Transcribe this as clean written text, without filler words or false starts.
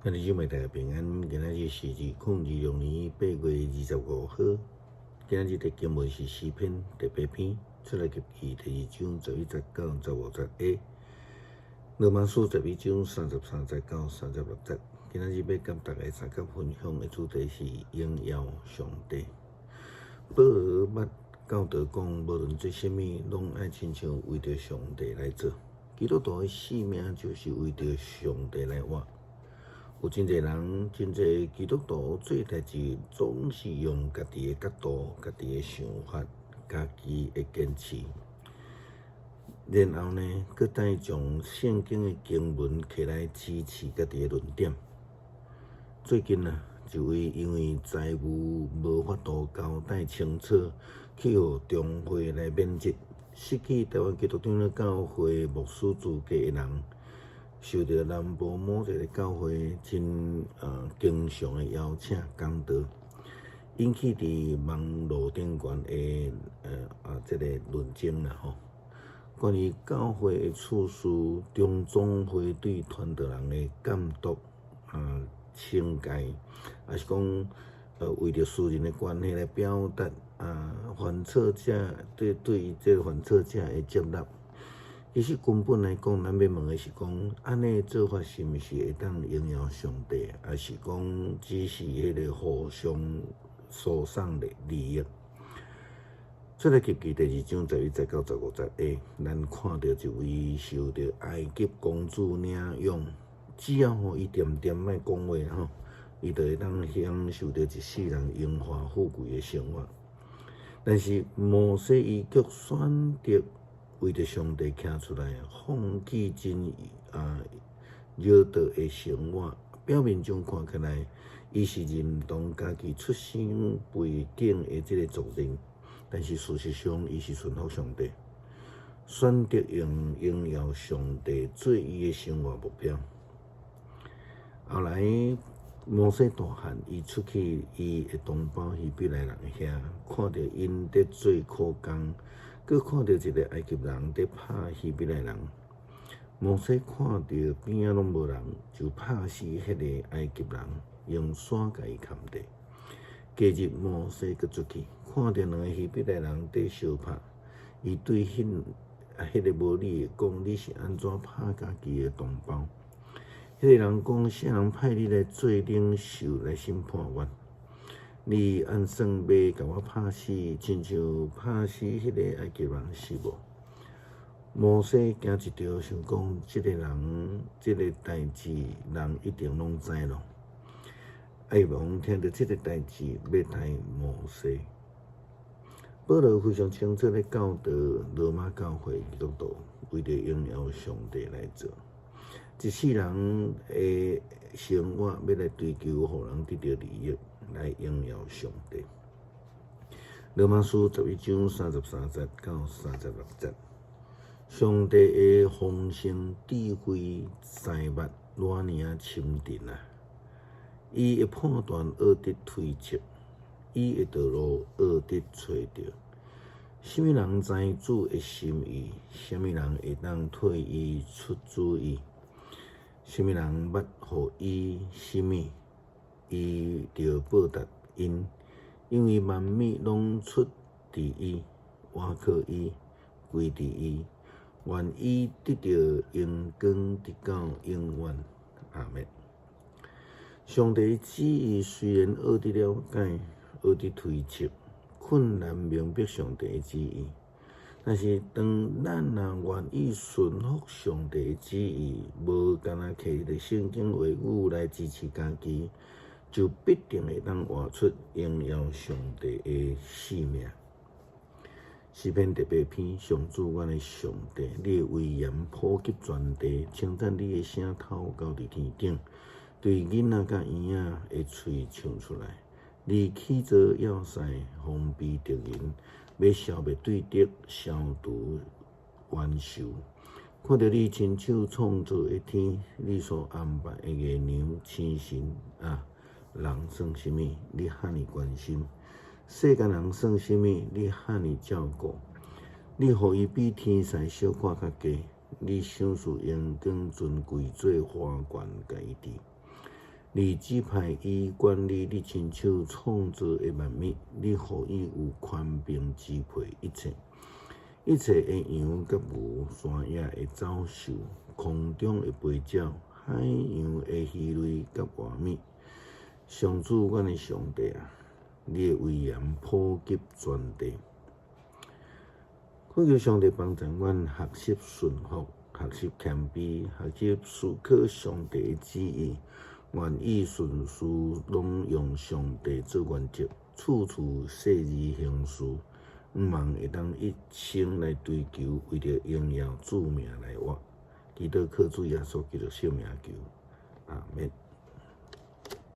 兄弟姊妹大家平安，今仔日是2026年8月25號。今仔日的經文是詩篇第八篇，出埃及記第二章11節到15節 A，羅馬書11章33節到36節。今仔日欲佮大家相佮分享的主題是榮耀上帝。保羅捌教導講，無論做啥物，攏愛親像為著上帝來做。基督徒的性命就是為著上帝來活。有真濟人，真濟基督徒做代誌，總是用家己的角度、家己的想法、家己的堅持，然後呢，閣再將聖經的經文摕來支持家己的論點。最近啊，一位因為財務無法度交代清楚，去予中會來免職，失去台灣基督長老教會牧師資格的人，受著南部某一个教會真經常的邀請講道，引起佇網路頂懸的這个論爭啦吼。關於教會的處事，中總會對傳道人的監督啊懲戒，抑是講為著私人的關係來表達啊犯錯者對對這个犯錯者的接納。其實根本來講，咱欲問的是講，按呢做法是毋是會當榮耀上帝，抑是講只是彼个互相輸送的利益？出埃及記第二章11節到15節 A，咱看著一位受著埃及公主領養，只要予伊恬恬莫講話吼，伊就會當享受著一世人榮華富貴的生活。但是摩西伊卻選擇為著上帝徛出來，放棄真惹得的生活。表面上看起來，伊是認同家己出生背景的這个族人，但是事實上，伊是順服上帝，選擇用榮耀上帝做伊的生活目標。後來，摩西大漢，伊出去伊的同胞希伯來人遐，看著𪜶佇做苦工，閣看著一个埃及人佇拍希伯來人。摩西看著邊仔攏無人，就拍死彼个埃及人，用線共伊崁著。隔日，摩西閣出去，看著兩个希伯來人佇相拍，伊對彼个無理的講：你是按怎拍家己的同胞？彼个人講：啥人派你來做領袖來審判阮？你按算欲共我拍死，親像拍死彼个埃及人是無？摩西驚一著，想講這个人，這个代誌，人一定攏知囉。埃及王聽著這个代誌，欲刣摩西。保羅非常清楚咧教導羅馬教會基督徒，為著榮耀上帝來做。一世人的生活，欲來追求予人得著利益，來榮耀上帝。羅馬書11章33節到36節，上帝的豐盛智慧財物偌爾仔深沉啊！伊的判斷惡得推測，伊的道路惡得揣著。啥物人知主的心意？啥物人會當替伊出主意？啥物人捌予伊啥物，伊就報答𪜶，因為萬物攏出佇伊，倚靠伊，歸佇伊，願伊得著榮光，直到永遠。阿們。上帝旨意雖然惡得了解，惡得推測，困難明白上帝的旨意，但是當咱若願意順服上帝的旨意，無干焦摕彼个聖經話語來支持家己，就必定會當活出榮耀上帝的生命。詩篇第八篇，上主，阮的上帝，你的威嚴普及全地，稱讚你的聲透到佇天頂，對囡仔佮嬰仔的喙唱出來。你起造要塞，防備敵人，欲消滅對敵，消除冤仇。看著你親手創造的天，你所安排的月娘、星辰啊，人算啥物？你遐爾關心？世間人算啥物？你遐爾照顧？你予伊比天使小可較低，你賞賜榮光尊貴做花冠共伊戴。你指派伊管理你親手創造的萬物，你予伊有權柄支配一切，一切的羊佮牛，山野的走獸，空中的飛鳥，海洋的魚類佮活物。上主，阮的上帝啊，你的威嚴普及全地。懇求上帝幫助阮學習順服，學習謙卑，學習思考上帝的旨意，願意事事攏用上帝做原則，處處細膩行事，向望會當一生來追求，為著榮耀主名來活。祈禱靠主耶穌基督聖名求，阿們。